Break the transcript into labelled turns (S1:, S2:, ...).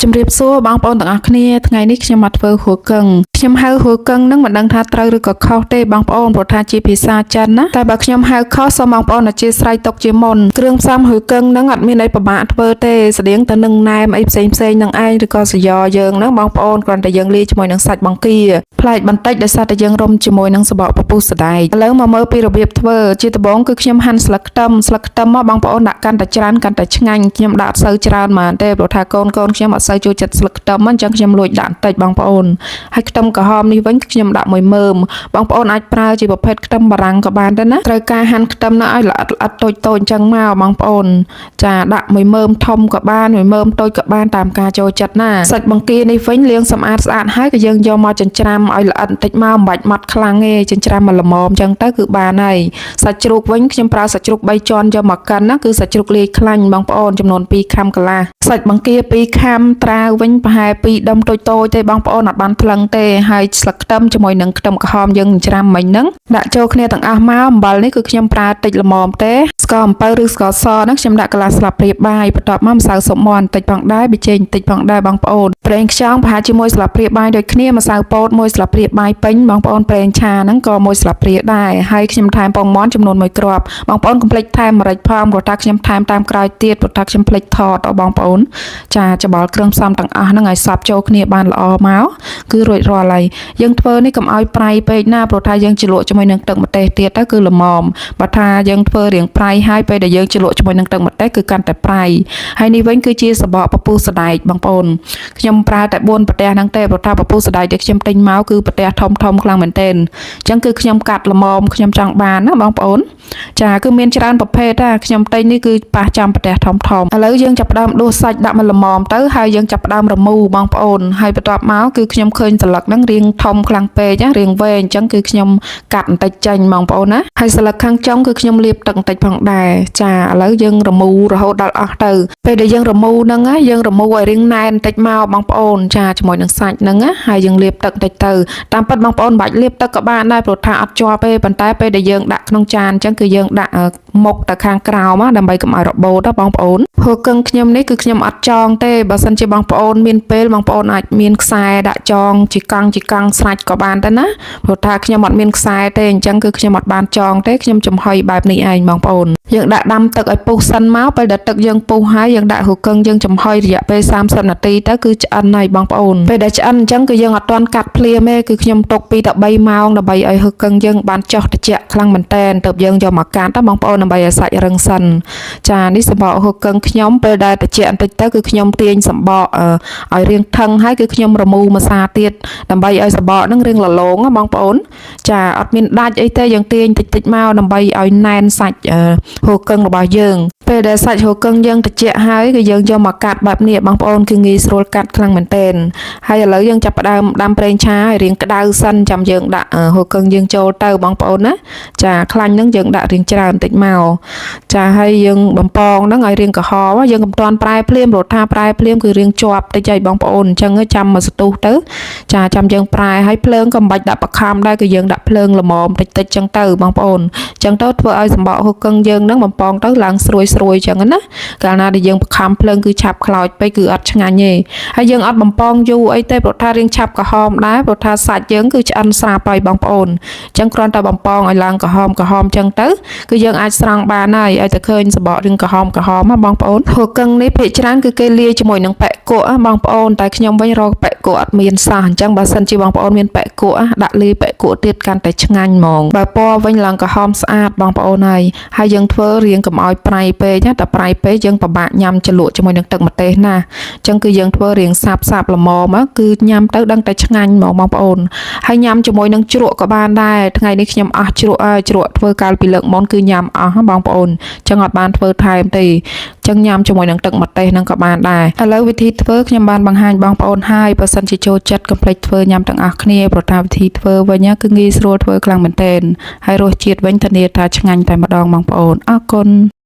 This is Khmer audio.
S1: ជំរាបសួរបងប្អូនទាំងអស់គ្នាថ្ងៃនេះខ្ញុំមកធ្វើហ៊ូគឹងខ្ញុំហៅហ៊ូគឹងនឹងមិនដឹងថាត្រូវឬក៏ខុសទេបងប្អូនព្រោះថាជាភាសាចិនណាតែបើខ្ញុំហៅខុសសូមបងប្អូនអធ្យាស្រ័យទុកជាមុនគ្រឿងផ្សំហ៊ូគឹងនឹងអត់មានអីពិបាកធ្វើទេស្តៀងទៅនឹងណែមអីផ្សេងផ្សេងនឹងឯងឬក៏សយ៉យើងហ្នឹងបងប្អូនគ្រាន់តែយើងលាយជាមួយនឹងសាច់បង្គាប្លែកបន្តិចដោយសារតែយើងរុំជាមួយនឹងសបកពពុះសដែកឥឡូវមកមើលពីរបៀបធ្វើជាដំបូងគឺខ្ញុំហាន់ស្លឹកខ្ទឹមស្លឹកខ្ទឹមមកបងប្អូនដាក់កាន់តែច្រើនកាន់តែឆ្ងាញ់ខ្ញុំដាក់អត់សូវច្រើនហ្មងទេព្រោះថាកូនកូនខ្ញុំអត់សូវចូលចិត្តស្លឹកខ្ទឹមអញ្ចឹងខ្ញុំលួចដាក់បន្តិចបងប្អូនហើយខ្ទឹមក្រហមនេះវិញខ្ញុំដាក់មួយមើមបងប្អូនអាចប្រើជាប្រភេទខ្ទឹមបារាំងក៏បានដែរណាត្រូវការហាន់ខ្ទឹមនោះឲ្យល្អិតល្អិតតូចតូចអញ្ចឹងមកបងប្អូនចាដាក់មួយមើមធំក៏បានមួយមើមតូចក៏បានតាមការចូលចិត្តណាសាច់បង្គានេះវិញលាងសម្អាតស្អាតហើយក៏យើងយកមកចិញ្ច្រាំឲ្យល្អិតបន្តិចមកមិនបាច់ម៉ត់ខ្លាំងទេចិញ្ច្រាំមកល្មមអញ្ចឹងទៅគឺបានហើយសាច់ជ្រូកវិញខ្ញុំប្រើសាច់ជ្រូក3ជាន់យកមកកិនណាគឺសាច់ជ្រូកលាយខ្លាញ់បងប្អូនចំនួន2ខាំកន្លះសាច់បង្គា2ខាំត្រាវវិញប្រហែល2ដុំតូចៗទេបងប្អូនអត់បានថ្លឹងទេហើយស្លឹកខ្ទឹមជាមួយនឹងខ្ទឹមក្រហមយើងចិញ្ច្រាំមិញហ្នឹងដាក់ចូលគ្នាទាំងអស់មកអំបិលនេះគឺខ្ញុំប្រើតិចល្មមទេស្ករអំពៅឬស្ករសហ្នឹងខ្ញុំដាក់កន្លះស្លាបព្រាបាយបន្ទាប់មកម្សៅស៊ុបមាន់បន្តិចផងដែរប៊ីចេងបន្តិចផងដែរបងប្អូនប្រេងខ្យងប្រហែលជាមួយស្លាបព្រាបាយដូចគ្នាម្សៅពោតមួយស្លាបព្រាបាយពេញបងប្អូនប្រេងឆាហ្នឹងក៏មួយស្លាបព្រាដែរហើយខ្ញុំថែមពងមាន់ចំនួន1គ្រាប់បងប្អូនកុំភ្លេចថែមម្រេចផងព្រោះថាខ្ញុំថែមតាមក្រោយទៀតព្រោះថាខ្ញុំភ្លេចថតដល់បងប្អូនចាច្បល់គ្រឿងផ្សំទាំងអស់ហ្នឹងឲ្យសព្វចូលគ្នាបានល្អមកគឺរួចរាល់ហើយយើងធ្វើនេះកុំឲ្យប្រៃពេកណាព្រោះថាយើងជ្រលក់ជាមួយនឹងទឹកម្ទេសទៀតទៅគឺល្មមបើថាយើងធ្វើរៀងប្រៃហើយពេលដែលយើងជ្រលក់ជាមួយនឹងទឹកម្ទេសគឺកាន់តែប្រៃហើយនេះវិញគឺជាសបកពពុះសដែកបងប្អូនខ្ញុំប្រើតែ4ប្រទេសហ្នឹងទេព្រោះថាពពុះសដែកដែលខ្ញុំទិញមកគឺប្រទេសធំធំខ្លាំងមែនទែនអញ្ចឹងគឺខ្ញុំកាត់ល្មមខ្ញុំចង់បានណាបងប្អូនចាគឺមានច្រើនប្រភេទណាខ្ញុំទិញនេះគឺប៉ះចំប្រទេសធំធំឥឡូវយើងចាប់ផ្ដើមដួសសាច់ដាក់មកល្មមទៅហើយយើងចាប់ផ្ដើមរមូរបងប្អូនហើយបន្ទាប់មកគឺខ្ញុំឃើញសន្លឹកហ្នឹងរៀងធំខ្លាំងពេកណារៀងវែងអញ្ចឹងគឺខ្ញុំកាត់បន្តិចចេញបងប្អូនណាហើយសន្លឹកខាងចុងគឺខ្ញុំលាបទឹកបន្តិចផងដែរចាឥឡូវយើងរមូររហូតដល់អស់ទៅពេលដែលយើងរមូរហ្នឹងណាយើងរមូរឲ្យរៀងណែនបន្តិចមកបងប្អូនចាជាមួយនឹងសាច់ហ្នឹងណាហើយយើងលាបទឹកបន្តិចទៅតាមពិតបងប្អូនមិនបាច់លាបទឹកក៏បានដែរព្រោះថាអត់ជាប់ទេប៉ុន្តែពេលដែលយើងដាក់ក្នុងចានអញ្ចឹងគឺយើងដាក់មុខទៅខាងក្រោមណាដើម្បីកុំឲ្យរបូតណាបងប្អូនហ៊ូគឹងខ្ញុំនេះគឺខ្ញុំអត់ចងទេបើសិនជាបងប្អូនមានពេលបងប្អូនអាចមានខ្សែដាក់ចងជាកង់ជាកង់ស្រាច់ក៏បានដែរណាព្រោះថាខ្ញុំអត់មានខ្សែទេអញ្ចឹងគឺខ្ញុំអត់បានចងទេខ្ញុំចំហុយបែបនេះឯងបងប្អូនយើងដាក់ដាំទឹកឲ្យពុះសិនមកពេលដែលទឹកយើងពុះហើយយើងដាក់ហ៊ូគឹងយើងចំហុយរយៈពេល30នាទីទៅគឺឆ្អិនហើយបងប្អូនពេលដែលឆ្អិនអញ្ចឹងគឺយើងអត់ទាន់កាត់ភ្លាមទេគឺខ្ញុំទុក2ទៅ3ម៉ោងដើម្បីឲ្យហ៊ូគឹងយើងបានចុះត្រជាក់ខ្លាំងមែនតែនទើបយើងយកមកកាត់ណាបងប្អូនដើម្បីឲ្យសាច់រឹងសិនចានេះសម្បកហ៊ូគឹងខ្ញុំពេលដែលត្រជាក់បន្តិចទៅគឺខ្ញុំទាញសម្បកឲ្យរាងថឹងហើយគឺខ្ញុំរមូរម្សាទៀតដើម្បីឲ្យសម្បកហ្នឹងរាងលលោងណាបងប្អូនចាអត់មានដាច់អីទេយើងទាញតិចតិចមកដើម្បីឲ្យណែនសាច់ហ៊ូគឹងរបស់យើងពេលដែលសាច់ហ៊ូគឹងយើងត្រជាក់ហើយគឺយើងយកមកកាត់បែបនេះបងប្អូនគឺងាយស្រួលកាត់ខ្លាំងមែនទែនហើយឥឡូវយើងចាប់ផ្ដើមដាំប្រេងឆាឲ្យរាងក្តៅសិនចាំយើងដាក់ហ៊ូគឹងយើងចូលទៅបងប្អូនណាចាខ្លាញ់ហ្នឹងយើងដាក់រាងច្រើនបន្តិចមកចាហើយយើងបំពងហ្នឹងឲ្យរាងក្រហមយើងកុំទាន់ប្រែភ្លាមព្រោះថាប្រែភ្លាមគឺរាងជាប់តិចហើយបងប្អូនអញ្ចឹងចាំមកស្ទុះទៅចាចាំយើងប្រែហើយភ្លើងក៏មិនបាច់ដាក់បខំដែរគឺយើងដាក់ភ្លើងល្មមតិចតិចចឹងទៅបងប្អូនអញ្ចឹងទៅធ្វើឲ្យសម្បកហ៊ូគឹងយើងហ្នឹងបំពងទៅឡើងស្រួយស្រួយចឹងណាកាលណាដែលយើងបខំភ្លើងគឺឆាប់ខ្លោចពេកគឺអត់ឆ្ងាញ់ទេហើយយើងអត់បំពងយូរអីទេព្រោះថារាងឆាប់ក្រហមដែរព្រោះថាសាច់យើងគឺឆ្អិនស្រាប់ហើយបងប្អូនអញ្ចឹងគ្រាន់តែបំពងឲ្យឡើងក្រហមក្រហមចឹងទៅគឺយើងអាចស្រង់បានហើយឲ្យតែឃើញសម្បករាងក្រហមក្រហមណាបងប្អូនហ៊ូគឹងនេះភាគច្រើនគឺគេលាយជាមួយនឹងប៉ែកគក់បងប្អូនតែខ្ញុំវិញរកប៉ែកគក់អត់មានសោះអញ្ចឹងបើសិនជាបងប្អូនមានប៉ែកគក់ដាក់លាយប៉ែកគក់ទៀតកាន់តែឆ្ងាញ់ហ្មងបើពណ៌វិញឡើងក្រហមស្អាតបងប្អូនហើយហើយយើងធ្វើរាងកុំឲ្យប្រៃពេកណាតែប្រៃពេកយើងពិបាកញ៉ាំជ្រលក់ជាមួយនឹងទឹកម្ទេសណាអញ្ចឹងគឺយើងធ្វើរាងសាបសាបល្មមគឺញ៉ាំទៅដឹងតែឆ្ងាញ់ហ្មងបងប្អូនហើយញ៉ាំជាមួយនឹងជ្រក់ក៏បានដែរថ្ងៃនេះខ្ញុំអស់ជ្រក់ហើយជ្រក់ធ្វើកាលពីលើកមុនគឺញ៉ាំអស់បងប្អូនអញ្ចឹងអត់បានធ្វើថែមទេចឹងញ៉ាំជាមួយនឹងទឹកម្ទេសហ្នឹងក៏បានដែរឥឡូវវិធីធ្វើខ្ញុំបានបង្ហាញបងប្អូនហើយបើសិនជាចូលចិត្តកុំភ្លេចធ្វើញ៉ាំទាំងអស់គ្នាព្រោះថាវិធីធ្វើវិញគឺងាយស្រួលធ្វើខ្លាំងមែនទែនហើយរសជាតិវិញធានាថាឆ្ងាញ់តែម្ដងបងប្អូនអរគុណ។